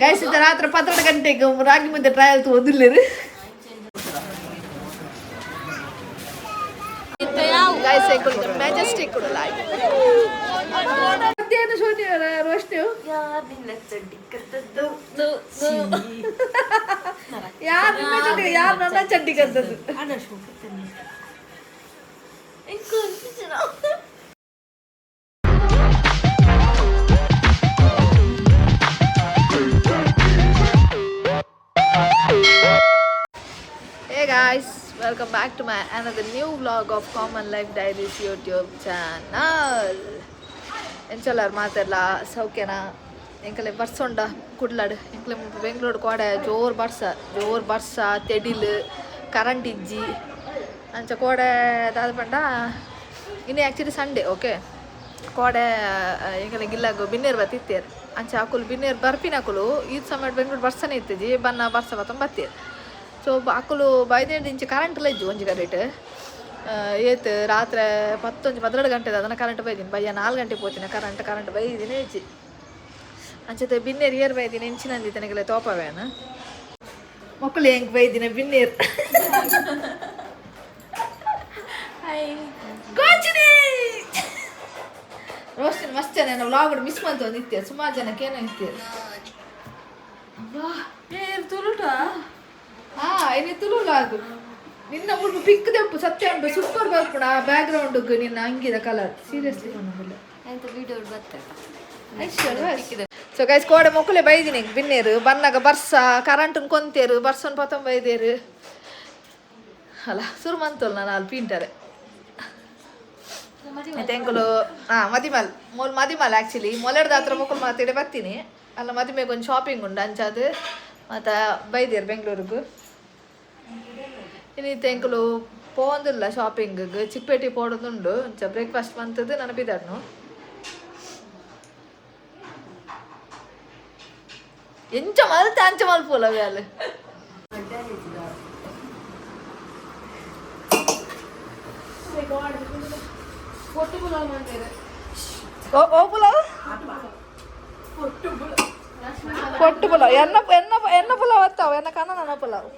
Guys, ರಾತ್ರಿ 12 ಗಂಟೆಗೆ ರಾಗಿ ಮುದ್ದೆ ಟ್ರಯಲ್ ಓದಿಲ್ಲೇರು. ಗೈಸ್, ಮೆಜೆಸ್ಟಿಕ್ ಕೂಡ. ಮಧ್ಯಾಹ್ನ ಶೋನಿ ರೋಶ್ನಿ ಯಾರು ನಿಮ್ಮ ಚಡ್ಡಿ, ಯಾರು ನನ್ನ ಚಡ್ಡಿ ಕದ್ದದ್ದು? Hey guys, welcome back to my another new vlog of Common Life Diaries YouTube channel. ಎಂಚಲಾರ್ ಮಾತೆಲ್ಲ ಸೌಖ್ಯನ? ಎಂಕಲೆ ಬರ್ಸೊಂಡ ಕುಡ್ಲಾಡ್. ಎಂಕಲೆ ಬೆಂಗ್ಳೂರು ಕೋಡೆ ಜೋರು ಬರ್ಸ, ಜೋರು ಬರ್ಸ, ತೆಡಿಲ್, ಕರೆಂಟ್ ಇಜ್ಜಿ. ಅಂಚ ಕೋಡೆ ದಾದ ಪಂಡ, ಇನ್ನು ಆ್ಯಕ್ಚುಲಿ ಸಂಡೇ, ಓಕೆ. ಕೋಡೆ ಎಂಕಲೆ ಗಿಲ್ಲಾಗು ಬಿನ್ನೇರು ಬತ್ತಿತ್ತೇರು. ಅಂಚ ಅಕುಲು ಬಿನ್ನೇರು ಬರ್ಪಿನಕುಲು ಈ ಸಮಯ ಬೆಂಗ್ಳೂರು ಬರ್ಸನೆ ಇತ್ತಿಜಿ, ಬನ್ನ ಬರ್ಸ ಬತ್ತೊಂದು ಬತ್ತೀರು. ಸೊ ಅಕುಲು ಬೈದೇಂಚ ಕರೆಂಟ್ ಇಜ್ಜಿ ಒಂಜಿ ಕರೆಕ್ಟ್. ಏತ್ ರಾತ್ರೆ ಪತ್ತೊಂಜಿ 12 ಗಂಟೆ ಅದನ್ನ ಕರೆಂಟ್ ಬೈದಿನಿ. ಬಯ್ಯ 4 ಗಂಟೆ ಪೋತಿನ ಕರೆಂಟ್ ಕರೆಂಟ್ ಬೈದಿನಿ ಇಜ್ಜಿ. ಅಂಚತೆ ಬಿನ್ನೇರು ಏರ್ ಬೈದಿನಿ ಎಂಚಿನಂದಿತ್ತನಿಗೆಲ್ಲ ತೋಪವೇನ ಮಕ್ಕಳು ಹೆಂಗ್ ಬೈದಿನ ಬಿನ್ನೇರು. ಗೋಚಿನಿ ರೋಷನ್ ಮಸ್ತ್ ಜನ ವ್ಲಾಗ್ ಮಿಸ್ ಮಂತ ನಿತ್ಯ ಸುಮಾರು ಜನಕ್ಕೆ ಏನೋ ಇತ್ತೀರ. ತುಳುಟ. ಹಾ, ಇನ್ನು ತುಳು ವ್ಲಾಗ್. ನಿನ್ನ ಮುಡ್ಪು ಪಿಕ್ ದೆಪ್ಪು ಸತ್ಯ ಉಂಟು. ಸೂಪರ್ ಬರ್ಪುಣ ಬ್ಯಾಕ್ ಗ್ರೌಂಡ್ ನಿನ್ನ ಅಂಗಿದ ಕಲರ್. ಸೀರಿಯಸ್ಲಿ. ಎಂತ ವಿಡಿಯೋ ಬರ್ತದೆ. ಸೊ ಗೈಸ್, ಕೋಡೆ ಮೊಕ್ಕಲೆ ಬೈದಿನಿ. ಬಿನ್ನೇರು ಬನ್ನಾಗ ಬರ್ಸ, ಕರೆಂಟ್ ಕೊಂತೇರು, ಬರ್ಸನ್ ಪತಂ ಬೈದೇರು ಅಲ್ಲ. ಸುರು ಮಂತೋಲ್ ನಾನು ಅಲ್ಲಿ ಪೀಂಟರೆ. ಮತ್ತೆ ಎಂಕುಲು ಹಾಂ ಮದಿಮಲ್ ಮೋಲ್ ಮದಿಮಲ್. ಆ್ಯಕ್ಚುಲಿ ಮೊಲೆಡ್ದ ಹತ್ರ ಮೊಕ್ಕಲು ಮಾತಾಡಿ ಬರ್ತೀನಿ ಅಲ್ಲ. ಮದಿಮೆಗೆ ಒಂದು ಶಾಪಿಂಗ್ ಉಂಡು ಅಂಚಾದು ಮತ್ತು ಬೈದೇರು ಬೆಂಗಳೂರಿಗೂ. ಇನ್ನು ಎಂಕುಲು ಪೋಂದಿಲ್ಲ ಶಾಪಿಂಗ್, ಚಿಕ್ಕಪೇಟೆ ಪೋಡೋದುಂಡು. ಅಂಚ ಬ್ರೇಕ್ಫಾಸ್ಟ್ ಮಂತದ್ದು ನಾನು ಬಿದಾಡ್ನು. ಎಂಚ ಮಲ್ತೆ ಅಂಚ ಮಲ್ಪುಲ ಅವ್ಯಾಲ್. ಓ ಓ ಪುಲಾವ್, ಪೊಟ್ಟು ಪುಲಾವ್, ಎನ್ನ ಎನ್ನ ಎನ್ನ ಪುಲಾವ್ ಅತ್ತಾವ ಎನ್ನ ಕನ್ನಡ ಪುಲಾವ್.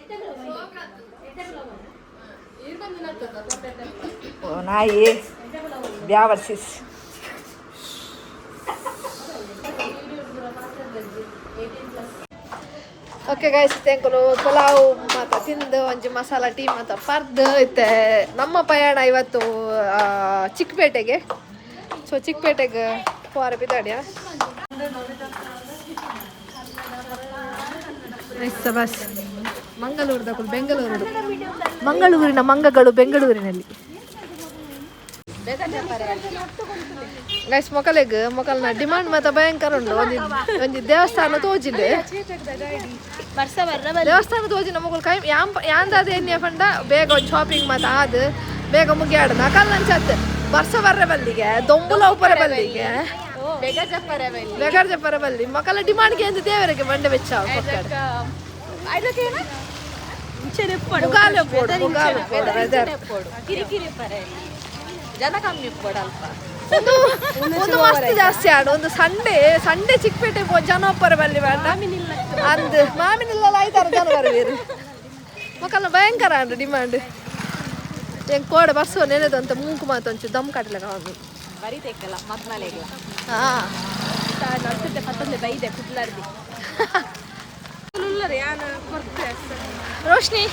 ಓ ನಾಯಿ ಬ್ಯಾವರ್ಸಿಸ್. ಓಕೆ ಗೈಸ್, ತೆಂಕುಲು ಪುಲಾವ್ ಮತ್ತು ತಿಂದು ಒಂಜಿ ಮಸಾಲ ಟೀ ಮತ್ತು ಪರ್ದು ಇತ್ತೆ ನಮ್ಮ ಪಯಣ ಇವತ್ತು ಚಿಕ್ಕಪೇಟೆಗೆ. ಸೊ ಚಿಕ್ಕಪೇಟೆಗೆ ಪೋರ ಬಿದಾಡ್ಯಾ. ಬಸ್ ಮಂಗಳೂರದ ಬೆಂಗಳೂರು, ಮಂಗಳೂರಿನ ಮಂಗಗಳು ಬೆಂಗಳೂರಿನಲ್ಲಿ. ಗೈಸ್, ಮೊಕಲೆಗ್ ಮೊಕಲ್ನ ಡಿಮಾಂಡ್ ಮಾತ ಭಯಂಕರ ಉಂಡು. ಒಂಜಿ ಒಂಜಿ ದೇವಸ್ಥಾನ ತೋಜಿಂಡು. ದೇವಸ್ಥಾನ ತೋಜಿನ ಮೊಕಲ್ ಕೈ ಯಾಂ ಯಾಂದಾದ ಎಣ್ಣೆ ಪಂಡ ಬೇಗ ಒಂದು ಶಾಪಿಂಗ್ ಮಾತ ಆದ್ ಬೇಗ ಮುಗಿಯಾಡ. ನಕಲ್ ನಂಚತ್ ಬರ್ಸ ಬರ್ರೆ ಬಲ್ಲಿಗೆ, ದೊಂಬುಲ ಉಪ್ಪರೆ ಬಲ್ಲಿಗೆ, ಬೇಗಾರ್ ಜಪ್ಪರೆ ಬಲ್ಲಿ. ಮೊಕಲ ಡಿಮಾಂಡ್ ಅಂತ ದೇವರಿಗೆ ಬಂಡೆ ಬೆಚ್ಚ. ಮುಗಾಲೆ ಪೋಡು, ಮುಗಾಲೆ ಪೋಡು ವೆದರ್. ಜನ ಕಮ್ಮಿ ಇಪ್ಪಡು ಅಲ್ಪ. ಒಂದು ಒಂದು ಮಸ್ತ್ ಜಾಸ್ತಿ ಆಡು. ಒಂದು ಸಂಡೇ ಸಂಡೇ ಚಿಕ್ಕಪೇಟೆ ಪೋ ಜನ ಒಪ್ಪರೆ ಬಲ್ಲಿ ಬೇಡ ಅಂದ್ ಮಾಮಿನಿಲ್ಲ ಐತಾರ ಜನ ಬರುವೀರು. ಮಕ್ಕಳ ಭಯಂಕರ ಆಂಡು ಡಿಮಾಂಡ್. ಹೆಂಗ್ ಕೋಡೆ ಬರ್ಸುವ ನೆನೆದಂತ ಮೂಕು ಮಾತೊಂಚು ದಮ್ ಕಟ್ಲೆ ಕಾವು. ಬರಿ ತೆಕ್ಕಲ್ಲ ಮತ್ಮಲೆಗ್ಲ. ಹಾ. ಪತ್ತೊಂದು ಬೈದೆ ಕುಟ್ಲಾರ್ದಿ. ರೋಶ್ನಿ,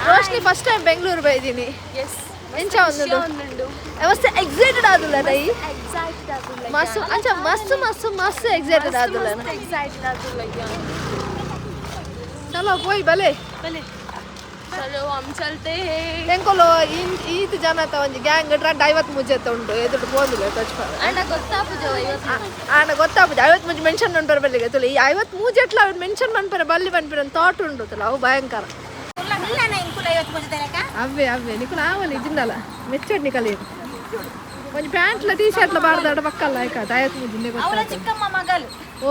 ರೋಶ್ನಿ, ಫಸ್ಟ್ ಟೈಮ್ ಬೆಂಗಳೂರು ಬೈದೀನಿ. ಎಸ್. ಎಂಚ ಒಂದು ಮಸ್ತ್ ಎಕ್ಸೈಟೆಡ್ ಆದುಲ್ಲ ನೈ? ಎಕ್ಸೈಟೆಡ್ ಆದುಲ್ಲ. ಮಸ್ತ್ ಅಂಚ ಮಸ್ತ್ ಮಸ್ತ್ ಮಸ್ತ್ ಎಕ್ಸೈಟೆಡ್ ಆದುಲ್ಲ. ಎಕ್ಸೈಟೆಡ್ ಆದುಲ್ಲ. ಚಲೋ ಪೋಯ್ ಬಲೆ. ಬಲೆ, ಚಲೋ ಹಮ್ ಚಲ್ತೆ ಹೇ. ಎಂಕೊಲು ಈತ್ ಜನ ಒಂಜಿ ಗ್ಯಾಂಗ್ ರಡ್ಡ್ 53 ಎತ್ತ ಉಂಡು. ಎದುರು ಪೋಂದಿಲ್ಲ ಟಚ್. ಅಣ್ಣ ಗೊತ್ತಾಪುಜ. ಆಂಡ ಗೊತ್ತಾಪುಜ. 53 ಮೆನ್ಷನ್ ಮನ್ಪರೆ ಬಲ್ಲಿಗೆ ತುಲೆ. ಈ 53 ಎಟ್ಲ ಅವ್ ಮೆನ್ಷನ್ ಮನ್ಪರೆ ಬಲ್ಲಿ ಪನ್ಪಿರ ಥಾಟ್ ಉಂಡು ತುಲ. ಅವು ಭಯಂಕರ. ಅವೇ ಅವೇ ನಿಕುಲು ಆವಲಿ ಇಜ್ಜಿಂದಲ್ಲ ಮೆಚ್ಚೋಡ್ ನಿಕಲಿ. ಒಂಜಿ ಪ್ಯಾಂಟ್ಲ ಟೀ ಶರ್ಟ್ಲ ಬಾರ್ದಾಡ ಪಕ್ಕಲ್ಲ ಆಯ್ಕಾತ 53 ಗೊತ್ತಾಯ್ತು. ಚಿಕ್ಕಮ್ಮ ಮಗಲು. ಓ,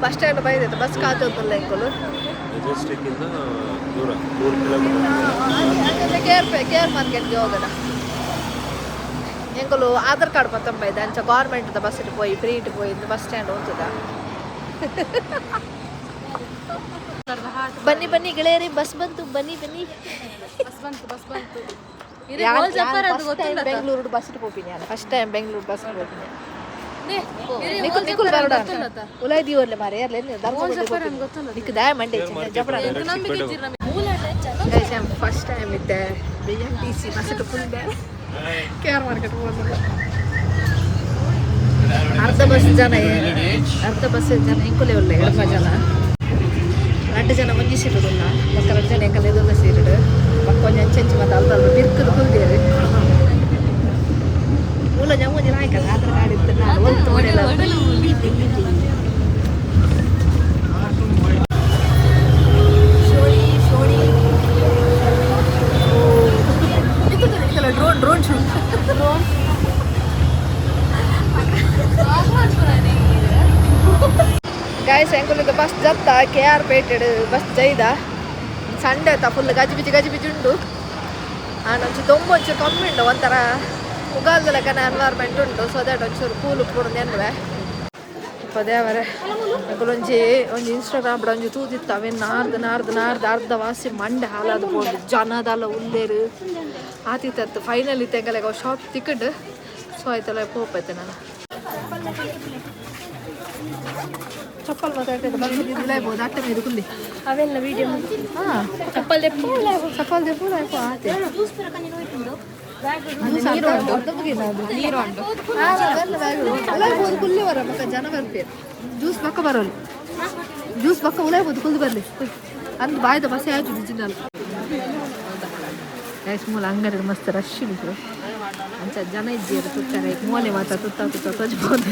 ಬಸ್ ಸ್ಟ್ಯಾಂಡ್ ಬೈದೈತೆ, ಬಸ್ ಕಾತೋತಲ್ಲ ಎಂಕುಲು. ಮೆಜೆಸ್ಟಿಕ್ ಇಂದ ದೂರ 3 ಕಿಲೋಮೀಟರ್. ಕೇರ್ ಕೇರ್ ಮಾರ್ಕೆಟ್ಗೆ ಹೋಗೋಣ. ಎಂಕುಲು ಆಧಾರ್ ಕಾರ್ಡ್ ಪತ್ತೊಂಬೈದ ಅಂಚ ಗೌರ್ಮೆಂಟ್ the bus ಪೋಯಿ ಫ್ರೀ it ಪೋಯಿ ಬಸ್ ಸ್ಟ್ಯಾಂಡ್ ಹೋಗ್ತದ. ಬನ್ನಿ ಬನ್ನಿ ಗೆಳೆಯರಿ, ಬಸ್ ಬಂತು, ಬನ್ನಿ ಬನ್ನಿ. ಬಸ್ ಬಂತು, ಬಸ್ ಬಂತು. ಗೊತ್ತಿಲ್ಲ. ಬೆಂಗಳೂರು ಬಸ್ ಪೋಪಿನಿ ನಾನು. ಫಸ್ಟ್ ಟೈಮ್ ಬೆಂಗಳೂರು ಬಸ್ ಪೋಪಿನಿ. ನಿಕುಲ್ ನಿಕುಲ್ ಬರೋಡ ಉಲಾಯ್ ದೀವರ್ಲೆ ಮಾರೆ ಏರ್ಲೆ. ನಿಕ್ ದಾಯ ಮಂಡೆ ಜಬಡ. ಗೈಸ್, I'm first time ಇದ್ದೆ BMTC bus full K R market ಹೋಗೋದು. ಅರ್ಧ ಬಸ್ ಜನ, ಅರ್ಧ ಬಸ್ ಜನ ಎಂಕುಲೆ ಉಲ್ಲ. ಎಡ್ಮ ಜನ, ರಡ್ಡು ಜನ ಒಂಜಿ ಸೀಟ್ ಉಲ್ಲ, ಬೊಕ್ಕ ರಡ್ಡು ಜನ ಎಂಕಲ್ ಎದುರ್ದ ಸೀಟ್. ಬೊಕ್ಕ ಒಂಜಿ ಅಂಚೆಂಚಿ ಮತ್ತೆ ಅಲ್ಪ ಅಲ್ಪ ಬಿರ್ಕುದು ಕುಲ್ದೇರು. ಮೂಲ ಜನ ಒಂಜಿ ನಾಯ್ಕಲ್ಲ ಆಧಾರ್ ಕಾರ್ಡ್ ಇತ್ತು ನಾನು ಒಂದು ತೋಡೆಲ್ಲ. ಶೋಡಿ ಶೋಡಿ. Drone drone shoot. Guys, ಎಂಕುಲಿದ bus ಜತ್ತ ಕೆ ಆರ್ ಪೇಟೆಡ್ ಬಸ್ ಜೈದ. ಸಂಡೆ ತ ಫುಲ್ ಗಜಿ ಬಿಜಿ ಗಜಿ ಬಿಜಿ ಉಂಡು. ಆಂಡ್ ಒಂಚೂರು ದೊಂಬು ಒಂಚೂರು ಕಮ್ಮಿ ಉಂಡು. ಒಂಥರ ಉಗಾಲ್ದ ಲೆಕ್ಕನ ಎನ್ವೈರ್ಮೆಂಟ್ ಉಂಟು. ಸೊ that ಒಂಚೂರು ಕೂಲು ಪೂರ ನೆನ್ವೆ ದೇವರೇ. ಎಂಕುಲೊಂಜಿ ಒಂಜಿ ಇನ್ಸ್ಟಾಗ್ರಾಮ್ ಒಂಜಿ ತೂದಿತ್ತು. ಅವೇನು ನಾರ್ದು ನಾರ್ದು ನಾರ್ದು ಅರ್ಧ ವಾಸಿ ಮಂಡೆ ಹಾಲಾದ ಪೋಂಡು. ಜನದಲ್ಲ ಉಲ್ಲೇರು ಆತಿತ್ತತ್ತು. ಫೈನಲ್ ಇತ್ತು ಎಂಕಲೆಗ್ ಶಾಪ್ ತಿಕ್ಕಂಡು. ಸೊ ಆಯ್ತಲ್ಲ ಪೋಪೈತೆ. ನಾನು ಚಪ್ಪಲ್ ಮಾತಾಡ್ತೇನೆ. ಬಂದು ಅಟ್ಟೆ ಮೇಲೆ ಕುಲ್ಲಿ. ಅವೆಲ್ಲ ವಿಡಿಯೋ. ಹಾಂ. ಚಪ್ಪಲ್ ದೆಪ್ಪು. ಚಪ್ಪಲ್ ದೆಪ್ಪು ಆತೆ. ನೀರು ಉಂಟು. ಕುಲ್ಲೆ ಬರ ಮಕ್ಕ ಜನ ಬರ್ಪೇರು. ಜ್ಯೂಸ್ ಪಕ್ಕ ಬರೋಲ್ಲ, ಜ್ಯೂಸ್ ಪಕ್ಕ ಉಳಾಯ್ಬೋದು. ಕುಲ್ದು ಬರಲಿ ಅಂದ್ ಬಾಯ್ದ ಬಸ್ಸೆ ಆಯ್ತು ಜಿಜಿನಲ್. ಗೈಸ್, ಮೂಲ ಅಂಗಡಿ ಮಸ್ತ್ ರಶ್ ಉಂಟು. ಅಂಚ ಜನ ಇದ್ದೀರ ತುತ್ತಾರೆ. ಮೂಲೆ ಮಾತ್ರ ತುತ್ತ ತುತ್ತ ತೊಜ್ಬೋದು.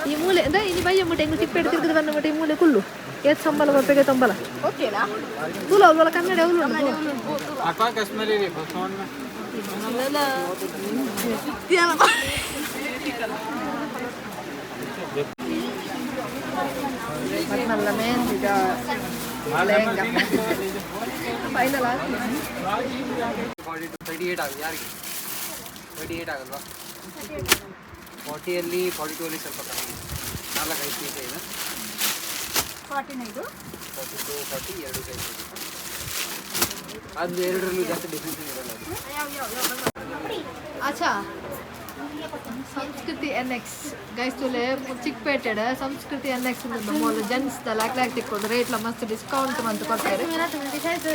ಈ ಮೂಲೆ ಅಂದ್ರೆ ಇನಿ ಬಯ್ಯ ಮುಟ್ಟೆ ಹೆಂಗ್ ಚಿಪ್ಪೆಡ್ ತಿರ್ಗದ ಬಂದ ಮುಟ್ಟೆ. ಈ ಮೂಲೆ ಕುಲ್ಲು ಏತ್ ಸಂಬಳ ಬರ್ಪೆಗೆ ತೊಂಬಲ ತೂಲ ಅವಳ ಕನ್ನಡ ಅವಳು. ಕಶ್ಮೀರಿ ಬಸವಣ್ಣ. ಮಲ್ಲ ಮೆಹಂದಿದ ಲೆಹಂಗಾ ಫೈನಲ್ ಆಗ್ತದೆ. 42, 38 ಆಗ ಯಾರಿಗೆ 38 ಆಗಲ್ವಾ? 40ಯಲ್ಲಿ, 42 ಅಲ್ಲಿ ಸ್ವಲ್ಪ ಕಮ್ಮಿ ಇದೆ. ನಾಲ್ಕು ಐದು ಪೀಸ್ ಇದೆ. 42, 40 ಎರಡು ಸೈಜ್ ಇದೆ. ಅದು ಎರಡರಲ್ಲೂ ಜಾಸ್ತಿ ಡಿಫ್ರೆನ್ಸ್ ಇರಲ್ಲ ಅದು. ಅಚ್ಚಾ, ಸಂಸ್ಕೃತಿ ಎನ್ ಎಕ್ಸ್. ಗೈಸ್, ತುಲೆ ಚಿಕ್ಕಪೇಟೆಡ್ ಸಂಸ್ಕೃತಿ ಎನ್ ಎಕ್ಸ್ ಮೂಲ ಜೆಂಟ್ಸ್ ದ ಲಾಕ್ ಲಾಕ್ ತಿಕ್ಕೊಂಡು. ರೇಟ್ಲ ಮಸ್ತ್ ಡಿಸ್ಕೌಂಟ್ ಮಂತ್ ಕೊಡ್ತಾರೆ.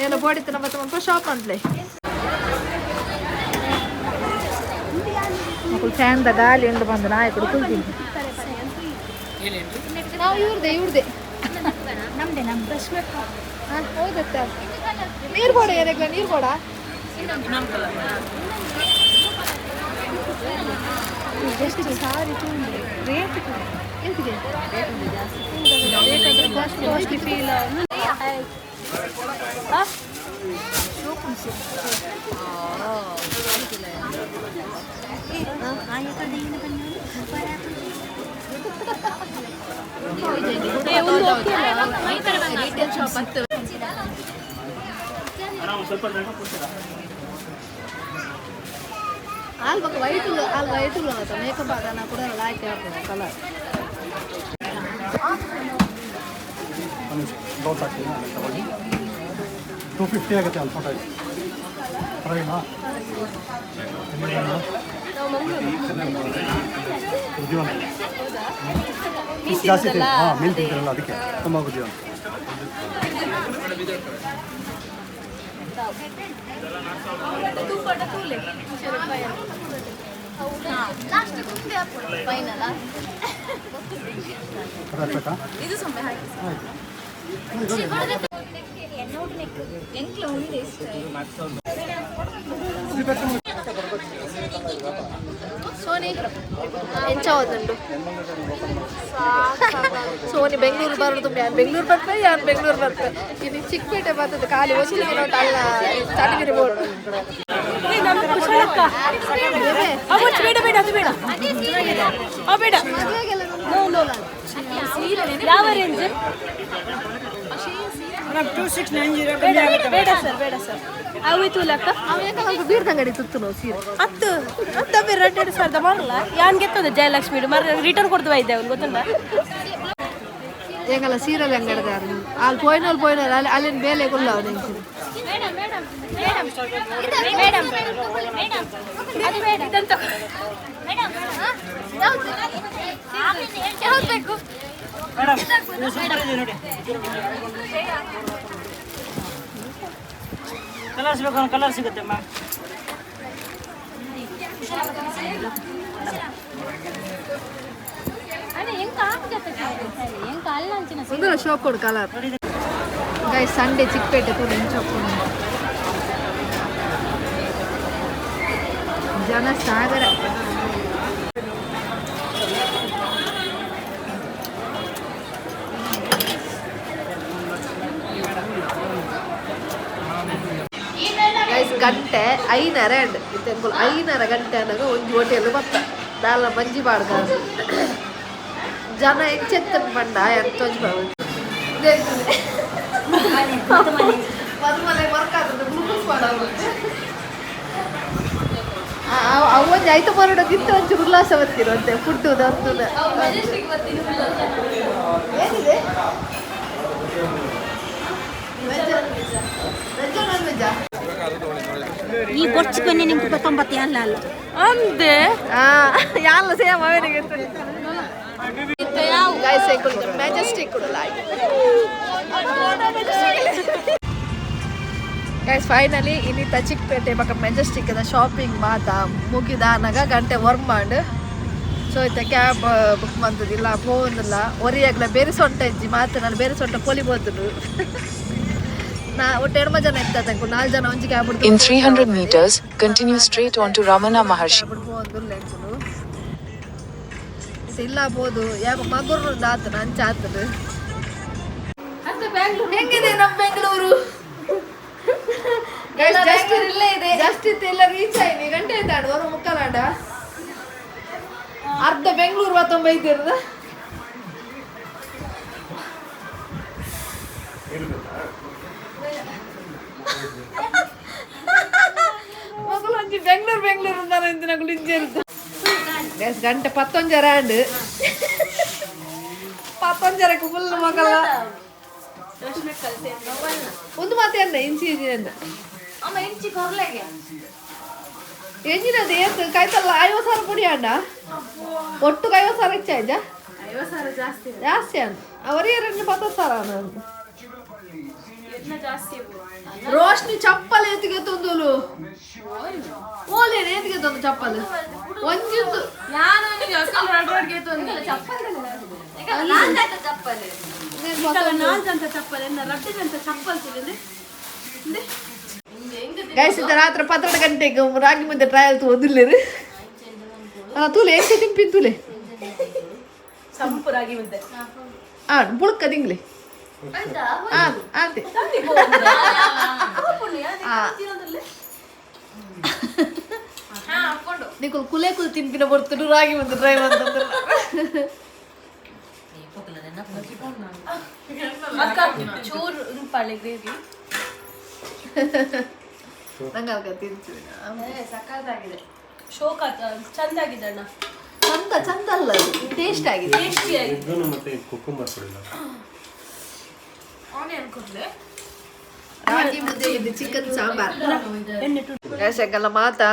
ಏನೋ ಬೋಡಿತ್ತು ನಮ್ಮ ಮತ್ತೆ ಶಾಪ್ ಅಂಟ್ಲೆ. ಫ್ಯಾನ್ the ಗಾಳಿ ಉಂಡು ಬಂದು ನಾಯಿ ಕೂಡ ಕುಲ್ತೀನಿ ನಾವು. ಇವ್ರದೆ ಇವ್ರದೆ. ಹೌದತ್ತ. ನೀರು ಕೊಡ ಏನಾಗ್ಲ, ನೀರು ಕೊಡ. ಎಷ್ಟು ಸಾರಿ ರೇಟ್ ಎಂತಿಗೆ? Costly feel. ರಿಟೇಲ್ ಶಾಪ್ ಹತ್ತು. ಆಲ್ ಬೊಕ ವೈಟ್ ಉಲ್ಲ, ಆಲ್ ವೈಟ್ ಉಲ್ಲ. ಮೇಕಪ್ ಆದ ಕೂಡ ಲಾಯ್ಕ್ ಕಲರ್. ಒಂದು ನಿಮಿಷ, ಬ್ಲೌಸ್ ಹಾಕ್ತೀನಿ, ಆಮೇಲೆ ತಗೊಳ್ಳಿ. 250 ಆಗುತ್ತೆ ಅಲ್ಲಿ ಫೋಟೋ. ಪರವಾಗಿಲ್ಲ. ಉದ್ಯೋಗ ಫಿಶ್ ಜಾಸ್ತಿ ತಿನ್, ಹಾಂ, ಮೀನು ತಿಂತೀರಲ್ಲ, ಅದಕ್ಕೆ ತುಂಬ ಉದ್ಯೋಗ. Last final. ಅದು ಹಾಕ್ಬೇಕಾ? ಇದು ಸೊಮ್ಮೆ ಹಾಕಿ. ಆಯಿತು. ಎಂಕ್ಲ ಉಂಡೆ ಇಷ್ಟ. ಸೋನಿ, ಎಂಚ ಹೋದುಂಡು ಸೋನಿ? ಬೆಂಗಳೂರು ಬರೋದು ಯಾನ್ ಬೆಂಗಳೂರು ಬರ್ಪೆ, ಯಾನ್ ಬೆಂಗಳೂರು ಬರ್ಪೆ. ಇನ್ನು ಚಿಕ್ಕಪೇಟೆ ಬರ್ತದೆ. ಖಾಲಿ ಒಂಜಿ ದಿನ ಅಲ್ಲ ಚನ್ನಗಿರಿ ಬೋರ್ಡ್. ಬೇಡ ಬೇಡ, ಅದು ಬೇಡ, ಬೇಡ. ಯಾವ ರೇಂಜ್? ಮೇಡಮ್ 2690 ಕಮ್ಮಿ ಆಗುತ್ತೆ. ಬೇಡ ಸರ್, ಬೇಡ ಸರ್. ಅವು ತೂಲಕ್ಕ ಬೀರ್ದಂಗಡಿ ತುತ್ತು ನಾವು ಸೀರೆ ಹತ್ತು ಹತ್ತು ಬೇರೆ 2,000 ಮಾರಲ್ಲ ಯಾನ್ ಗೆತ್ತದ ಜಯಲಕ್ಷ್ಮಿ ಮರ ರಿಟರ್ನ್ ಕೊಡ್ತವ ಇದ್ದೆ ಅವ್ನು ಗೊತ್ತಲ್ಲ. ಎಂಗಲ ಸೀರೆಲ್ ಅಂಗಡಿದಾರ ಅಲ್ಲಿ ಪೋಯ್ನಲ್ಲಿ ಪೋಯ್ನಲ್ಲಿ ಅಲ್ಲಿ ಅಲ್ಲಿನ ಬೇಲೆ ಗುಲ್ಲ ಅವನು. ಮೇಡಮ್ ಮೇಡಮ್ ಮೇಡಮ್, ಅದು ಬೇಡ. ಮೇಡಮ್, ಯಾವ್ದು ಯಾವ್ದು ಬೇಕು? ಮೇಡಮ್, ಇದು ಸೂಪರ್ ಇದೆ ನೋಡಿ. ಕಲರ್ಸ್ ಬೇಕು, ಕಲರ್ ಸಿಗುತ್ತೆ ಮ್ಯಾಮ್. ಅಣ್ಣ, ಎಂಕ ಹಾಕುದತ್ತ ಸರಿ, ಎಂಕ ಅಲ್ಲ ಅಂಚಿನ. ಒಂದರ ಶಾಪ್ ಕೊಡು ಕಲರ್. ಗೈಸ್, ಸಂಡೇ ಚಿಕ್ಕಪೇಟೆ ತೂಡು ಎಂಚ ಜನ ಸಾಗರ. ಗೈಸ್, ಗಂಟೆ ಐನರ ಅಂಡ್ ಇತ್ತೆ ಐನರ ಗಂಟೆ ಅನ್ನಗ ಒಂಜಿ ಹೋಟೆಲ್ ಬತ್ತ ದಾಲ ಮಂಜಿ ಬಾಡ್ಗ ಜನ ಎಂಚೆತ್ತನ್ ಪಂಡ ಎಂತ ಮದುಮನೆ ವರ್ಕ್ ಗ್ಲೂಕೋಸ್ ಮಾಡೋರು. ಅವೊಂಜಿ ಐತ ಬರೋಡೋದಿತ್ತು, ಒಂಚೂರು ಉಲ್ಲಾಸ ಬರ್ತಿರುವಂತೆ ಫುಡ್ ಅಂತು. ಏನಿದೆ? ವೆಜ್, ನಾನ್ ವೆಜ್ಜಾ? ಈ ಬೊಚ್ಚು ಬನ್ನಿ, ನಿಮ್ಗೆ 19 ಅಲ್ಲ ಅಲ್ಲ. ಅಂದೆ. ಯಾಲ್ಲ ಸೇಮ್ ಅವನಿಗೆ. ಗೈಸ್, ಮೆಜೆಸ್ಟಿಕ್ ಕೊಡಲ್ಲ. ಗೈಸ್, ಫೈನಲಿ ಇನ್ನಿತ್ತ ಚಿಕ್ಕಪೇಟೆ ಬೊಕ ಮೆಜೆಸ್ಟಿಕ್ ಶಾಪಿಂಗ್ ಮಾತ ಮುಗಿದಾನಗ ಗಂಟೆ ಒರ್ಮಾಂಡ್. ಸೊ ಇತ್ತ ಕ್ಯಾಬ್ ಬುಕ್ ಮಂತದಿಲ್ಲ, ಪೋವೊಂದಿಲ್ಲ. ಒರಿಯಾಗ್ಲ ಬೇರೆ ಸೊಂಟ ಇಜ್ಜಿ ಮಾತ ನಾನು ಬೇರೆ ಸೊಂಟ ಪೊಲಿ ಪೋತುಂಡು. ನಾ ಒಟ್ಟು ಎಡ್ಮ ಜನ ಇತ್ತ ತಂಕು, ನಾಲ್ ಜನ ಒಂಜಿ cab. In 300 meters, continue straight onto Ramana Maharshi. ಪೋವೊಂದುಲ್ಲ ಎಂಕುಲು. ಇಲ್ಲ ಬೋದು ಯಾಕ ಮಗುರು ಆತನ ಅಂಚ ಆತದು. ಹೆಂಗಿದೆ ನಮ್ಮ ಬೆಂಗಳೂರು? ಇಲ್ಲೇ ಇದೆ. ಜಸ್ಟ್ ಇತ್ತು ಎಲ್ಲ ರೀಚ್ ಆಯ್ನಿ. ಗಂಟೆ ಆಯ್ತಾಡು ಹೊರ ಮುಕ್ಕಲಾಡ. ಅರ್ಧ ಬೆಂಗಳೂರು ಬತ್ತೊಂಬೈತಿರದ. ಮಗಳು ಒಂಜಿ ಬೆಂಗಳೂರು ಬೆಂಗಳೂರು ಅಂತಾನೆ ಇಂಜಿರ್ದು. ಗಂಟೆ ಪತ್ತೊಂಜರ ಆಂಡ್. ಪತ್ತೊಂಜರಕ್ಕೆ ಫುಲ್ ಮಗಳ ಒಂದು ಮಾತೆ ಅನ್ನ ಇಂಚಿ ಅನ್ನ. ಅಮ್ಮ, ಇಂಚಿ ಕೊರ್ಲೆಗೆ. ಎಂಜಿನ ಅದು ಏತ್ ಕಾಯ್ತಲ್ಲ? 50,000 ಪುಡಿ ಅಣ್ಣ, ಒಟ್ಟು 50,000 ಹೆಚ್ಚಾಯ್ತಾ? 50,000 ಜಾಸ್ತಿ. ಜಾಸ್ತಿ ಅಣ್ಣ. ಅವರೇ ಎರಡು 10,000 ಅಣ್ಣ. ರೋಶ್ನಿ ಚಪ್ಪಲ್ ಏತಿಗೆ ತಂದೋಲು? ಓಲೇನು ಏತಿಗೆ ತಂದು ಚಪ್ಪಲ್ ಒಂಜಿಂದು? ಚಪ್ಪಲಿ. ನಾಲ್ಕಂತ ಚಪ್ಪಲ್ ಎನ್ನ ರಡ್ಡಂತ ಚಪ್ಪಲ್ ತುಲಿಂದೆ. ಗೈಸ್, ಇದು ರಾತ್ರಿ 12 ಗಂಟೆಗೆ ರಾಗಿ ಮುದ್ದೆ ಟ್ರಯಲ್ ಓದಿಲ್ಲೇರು. ತೂಲೆ ಎಂಚ ತಿಂಪಿನ್ ತೂಲೆ. ಸಂಪು ರಾಗಿ ಮುದ್ದೆ. ಆ ಬುಳ್ಕ ತಿಂಗ್ಲಿ ಆತೆ. ನಿಕುಲ್ ಕುಲೆ ಕುಲ್ ತಿನ್ಪಿನ ಬರ್ತಡು ರಾಗಿ ಮುದ್ದೆ ಟ್ರೈ ಅಂತಂದ್ರೆ. ಅಕ್ಕ, ಚೂರು ಪಾಳೆ ಗ್ರೇವಿ. ನಂಗೆ ಅಲ್ಕ ತಿನ್ಸು. ಸಕ್ಕತ್ತಾಗಿದೆ. ಶೋಕ ಚಂದಾಗಿದೆ ಅಣ್ಣ. ಚಂದ ಚಂದ ಅಲ್ಲ, ಟೇಸ್ಟ್ ಆಗಿದೆ. ಟೇಸ್ಟಿ ಆಗಿದೆ. ಎಗ್ಗನ್ನು ಮತ್ತೆ ಕುಕ್ಕುಂಬರ್ ಕೊಡಿಲ್ಲ. ಆನಿಯನ್ ಕೊಡ್ಲೆ. ರಾಗಿ ಮುದ್ದೆ ಇದು ಚಿಕನ್ ಸಾಂಬಾರ್. ಗೈಸ್, ಮಾತಾ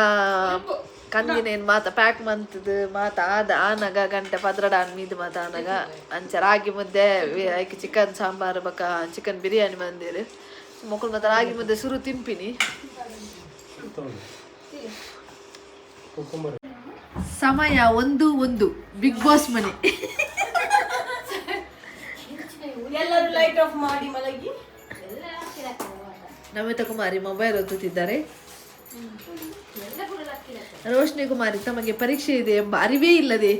ಕಂದಿನೇನು ಮಾತ ಪ್ಯಾಕ್ ಮಂತದು ಮಾತ ಆದ ಆನಗ ಗಂಟೆ ಪದ್ರಡ ಮೀದು ಮಾತ ಆನಗ ಅಂಚ ರಾಗಿ ಮುದ್ದೆ ಐಕ್ ಚಿಕನ್ ಸಾಂಬಾರ್ ಬೊಕ ಚಿಕನ್ ಬಿರಿಯಾನಿ ಮಂದಿರು. ಮೊಕುಲು ಮಾತ ರಾಗಿ ಮುದ್ದೆ ಸುರು ತಿನ್ಪಿನಿ. ಕುಕ್ಕುಂಬರ್. ಸಮಯ 1:01. ಬಿಗ್ ಬಾಸ್ ಮನೆ. ಎಲ್ಲರೂ ಲೈಟ್ ಆಫ್ ಮಾಡಿ ಮಲಗಿ. ನಮಿತಾ ಕುಮಾರಿ ಮೊಬೈಲ್ ಒತ್ತುತ್ತಿದ್ದಾರೆ. ರೋಶ್ನಿ ಕುಮಾರಿ ತಮಗೆ ಪರೀಕ್ಷೆ ಇದೆ ಎಂಬ ಅರಿವೇ ಇಲ್ಲದೆ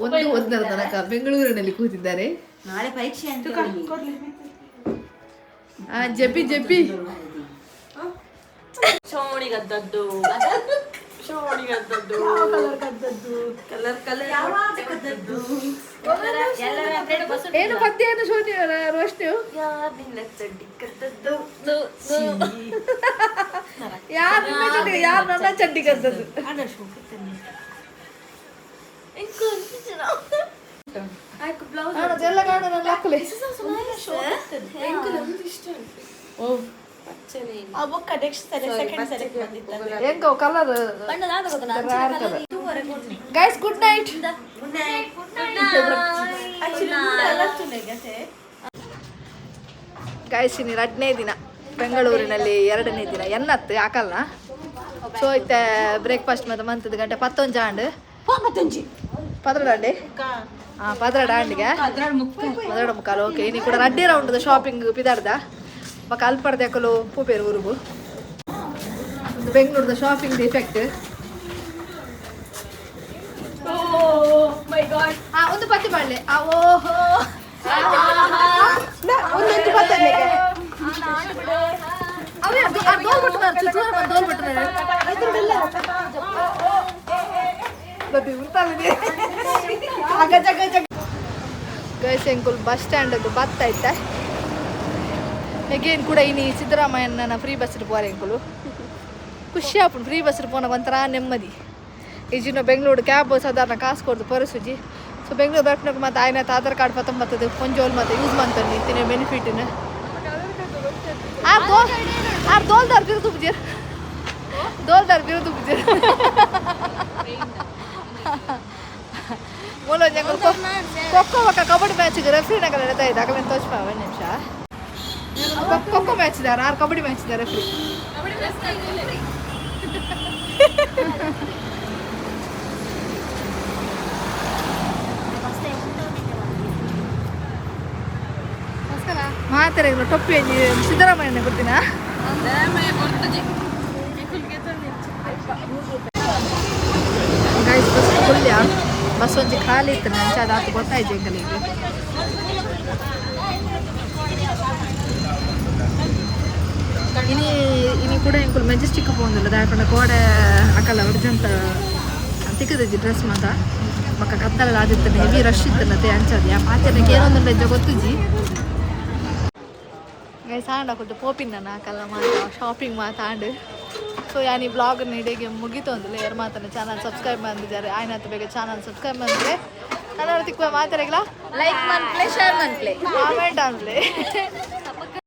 1:01ರ ತನಕ ಬೆಂಗಳೂರಿನಲ್ಲಿ ಕೂತಿದ್ದಾರೆ. ನಾಳೆ ಪರೀಕ್ಷೆ ಅಂತ. ಆ ಜಬ್ಬಿ ಜಬ್ಬಿ. ಶೋಣಿಗದ್ದದ್ದು ಶೋಣಿಗದ್ದದ್ದು. ಕಲರ್ ಕದ್ದದ್ದು? Colour colour. ಯಾವಾಗ ಕದ್ದದ್ದು? ಎಲ್ಲರ ಬ್ರೆಡ್. ಏನು ಪದ್ಯ ಏನು ಶೋನಿ ರೋಶ್ನಿ? ಯಾರು ನಿನ್ನ ಚಡ್ಡಿ, ಯಾರು ನನ್ನ ಚಡ್ಡಿ ಕದ್ದದ್ದು? ಎಲ್ಲ ಕಾಣ ನನ್ನ ಹಾಕಲಿ. ಆ ಬೊಕ್ಕ ನೆಕ್ಸ್ಟ್ ಸಲ ಸೆಕೆಂಡ್ ಸೆಲೆಕ್ಟ್ ಬಂದಿತ್ತು. ಹೆಂಗ colour? Guys, good night. Actually colour ತುನೆಗತೆ. Guys, ಇನ್ನು ಎರಡನೇ ದಿನ ಬೆಂಗಳೂರಿನಲ್ಲಿ, ಎರಡನೇ ದಿನ ಎನ್ನತ್ತು ಯಾಕಲ್ಲ. ಸೊ ಇತ್ತೆ ಬ್ರೇಕ್ಫಾಸ್ಟ್ ಮತ್ತೆ ಮಂತದ ಗಂಟೆ ಪತ್ತೊಂಜಿ ಆಂಡ್. ಪದ್ರಡಂಡಿ, ಹಾಂ, ಪದ್ರಡ ಆಂಡಿಗೆ, 12:45. ಓಕೆ, ಇನ್ನು ಕೂಡ ರಡ್ಡಿ ರೌಂಡ್ ಶಾಪಿಂಗ್ ಪಿದಾರ್ದ ಬೊಕ ಅಲ್ಪರ್ದ ಯಾಕಲು ಪೂಪೇರು ಊರುಗು. ಒಂದು ಬೆಂಗಳೂರದ ಶಾಪಿಂಗ್ ಎಫೆಕ್ಟ್. ಮೈ ಗಾಡ್! ಆ ಒಂದು ಪತ್ತಿ ಮಾಡಲಿ. ಆ ಓಹೋ! ಒಂದೊಂದು ಪತ್ತನೆಗೆ. ಅವೇ ಅದು ಆ ದೋಲ್ ಬಿಟ್ಟು ಚೂರು ದೋಲ್ ಬಿಟ್ಟು ಉಂಟಾಗಿದೆ. ಗೈಸ್, ಎಂಕುಲ್ ಬಸ್ ಸ್ಟ್ಯಾಂಡ್ ಬತ್ತ ಐತೆ. ಎಗೇನ್ ಕೂಡ ಇನಿ ಸಿದ್ದರಾಮಯ್ಯನ ಫ್ರೀ ಬಸ್ ಪೋರೆ ಎಂಕುಲು. ಖುಷಿ ಆಪುಂಡು ಫ್ರೀ ಬಸ್ ಪೋನಾಗ, ಒಂಥರ ನೆಮ್ಮದಿ. ಈಜಿನ ಬೆಂಗಳೂರು ಕ್ಯಾಬ್ ಸಾಧಾರಣ ಕಾಸು ಕೊಡ್ದು ಪರಸುಜಿ. ಸೊ ಬೆಂಗಳೂರು ಬರ್ಪನಗ ಮತ್ತೆ ಆಯ್ನ ಆಧಾರ್ ಕಾರ್ಡ್ ಪತ್ತೊಂಬತ್ತದು ಒಂಜೋಲ್ ಮತ್ತೆ ಯೂಸ್ ಮಾಡ್ತಾನೆ ಇತ್ತಿನ ಬೆನಿಫಿಟ್ನ. ಆರ್ ದೋಲ್, ಆರ್ ದೋಲ್ದಾರ್ ಬಿರುದು ಬುಜೇರ್, ದೋಲ್ದಾರ್ ಬಿರುದು ಬುಜೇರ್. ಮೂಲ ಖೋಖೋ ಬೊಕ್ಕ ಕಬಡ್ಡಿ ಮ್ಯಾಚ್ ರೆಫ್ರಿ ನಕಲ್ ನಡೀತಾ ಇದೆ. ಅಕಲೆ ತೋಚ್ಪ ಒಂದು ನಿಮಿಷ. ಖೋಖೋ ಮ್ಯಾಚ್ ಇದ್ದಾರೆ ಆರು, ಕಬಡ್ಡಿ ಮ್ಯಾಚ್ ಇದೆ ರೆಫ್ರಿ. ಮಾತಾರೆ ಟೊಪ್ಪಿ ಸಿದ್ದರಾಮಯ್ಯನ ಕೊಡ್ತೀನಾ? ಗೈಸ್, ಬಸ್ ಕುಲ್ಯ, ಬಸ್ ಒಂಜಿ ಖಾಲಿ ಇತ್ತು. ನಂಚ ಅದಾತು ಗೊತ್ತಾಯ್ತು ಎಂಕಲಿಗೆ. ಇನಿ ಇನಿ ಕೂಡ ಎಂಕುಲು ಮೆಜೆಸ್ಟಿಕ್ ಪೋಂದಿಲ್ಲ. ದಾಯಪಂಡ ಕೋಡೆ ಅಕಲ ಅರ್ಜೆಂಟ್ ತಿಕ್ಕದಿಜ್ಜಿ ಡ್ರೆಸ್ ಮಾತ. ಬೊಕ್ಕ ಕತ್ತಲ ಆದಿತ್ತನೆ, ಹೆವಿ ರಶ್ ಇತ್ತನತೆ. ಅಂಚದ ಯಾ ಪಾತೆರ್ನಕ್ಕೆ ಏನೊಂದುಂಡ ಇಜ್ಜ ಗೊತ್ತುಜ್ಜಿ. ಗೈಸ್, ಆಂಡ ಕೊಟ್ಟು ಪೋಪಿನ ಅಕಲ್ಲ ಮಾತ ಶಾಪಿಂಗ್ ಮಾತಾಂಡ್. ಸೊ ಯಾನ್ ಈ ಬ್ಲಾಗ್ ಇಡೆಗೆ ಮುಗಿತೊಂದಿಲ್ಲ. ಯಾರು ಮಾತನ್ನ ಚಾನಲ್ ಸಬ್ಸ್ಕ್ರೈಬ್ ಬಂದಿದ್ದಾರೆ ಆಯ್ನಾತ ಬೇಗ ಚಾನಲ್ ಸಬ್ಸ್ಕ್ರೈಬ್ ಬಂದರೆ. ನಾನು ತಿಕ್ಕ ಮಾತಾಡಗಿಲ್ಲ. ಲೈಕ್ ಮನ್ಪ್ಲೆ, ಶೇರ್ ಮನ್ಪ್ಲೆ. ಕಾಮೆಂಟ್ ಆನ್ಲೆ.